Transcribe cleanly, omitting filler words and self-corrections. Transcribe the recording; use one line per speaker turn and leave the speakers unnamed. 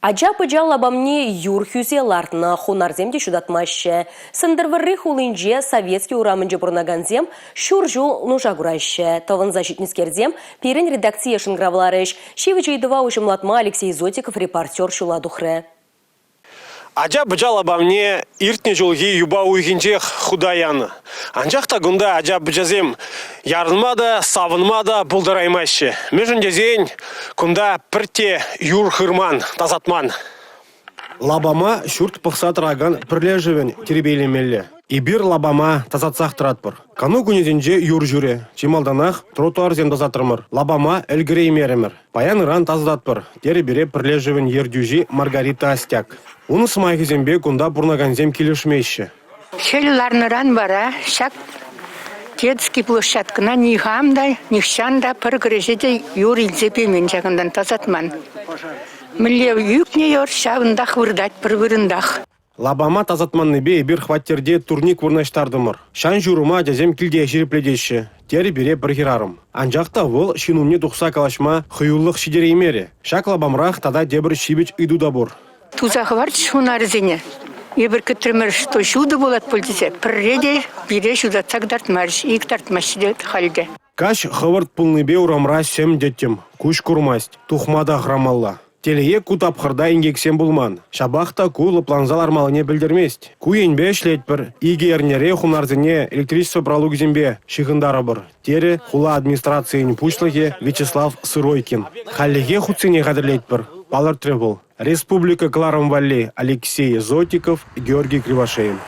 Ача-пӑча лапамне юр хӳсе лартнӑ, хунарсем те ҫутатмаҫҫӗ. Сӗнтӗрвӑрри хулинче Советски урамӗнче пурӑнакансем ҫур ҫул нуша кураҫҫӗ. Тӑвӑнса ҫитнӗскерсем пирӗн редакцие шӑнкӑравларӗҫ. Ҫивӗч ыйтӑва уҫӑмлатма Алексей Зотиков репортер ҫула тухрӗ.
Ача-пӑча лапамне иртнӗ ҫулхи юпа уйӑхӗнчех хута янӑ. Анчах та кунта ача-пӑчасем ярӑнма та, савӑнма та пултараймаҫҫӗ. Мӗншӗн тесен кунта пӗртте юр хырман, тасатман. Лапама ҫурт пӑхса тӑракан пӗрлешӗвӗн тирпейлемелле. Эпир лапама тасатсах тӑратпӑр. Кану кунӗсенче юр ҫурӗ. Чи малтанах тротуарсем тасатрӑмӑр. Лапама ӗлкӗреймерӗмӗр. Паян-ыран тасататпӑр, терӗ пире пӗрлешӗвӗн ертӳҫи Маргарита Остяк. Унӑн сӑмахӗсемпе кунта пурӑнакансем килӗшмеҫҫӗ.
Хӗл ларнӑран вара ҫак детский площадкӑна никам та, нихҫан та пӗр кӗреҫе те юр илсе пемен ҫакӑнтан, тасатман. Мӗнле ӳкнӗ юр, ҫавӑнтах выртать пӗр вырӑнтах.
Лапама тасатманнипе эпир хваттерте турник вырнаҫтартӑмӑр. Ҫан-ҫурӑма ачасем килте ҫирӗплетеҫҫӗ, терӗ пире пӗр хӗрарӑм. Анчах та вӑл ҫын умне тухса калаҫма хӑюлӑх ҫитереймерӗ. Ҫак лапамрах тата тепӗр ҫивӗч ыйту та пур.
Туса хӑварчӗҫ хунарӗсене. Эпир кӗтрӗмӗр, что ҫутӑ пулать пуль тесе. Пӗрре те пире ҫутатса кӑтартмарӗҫ, ик кӑтартмаҫҫӗ те халь те.
Каҫ хӑвӑрт пулнипе урамра сӗм тӗттӗм, куҫ курмасть, тухма та хӑрамалла. Телее, ку тапхӑрта инкексем пулман. Ҫапах та ку лӑпланса лармаллине пӗлтермест. Ку енпе ӗҫлетпӗр. Икӗ эрнере хунарсене электричество пралукӗсемпе ҫыхӑнтарӑпӑр, терӗ хула администрацийӗн пуҫлӑхӗ Вячеслав Сыройкин. Хальлӗхе хутсене хатӗрлетпӗр, палӑртрӗ вӑл. Республика кӑларӑм валли Алексей Зотиков, Георгий Кривошеин.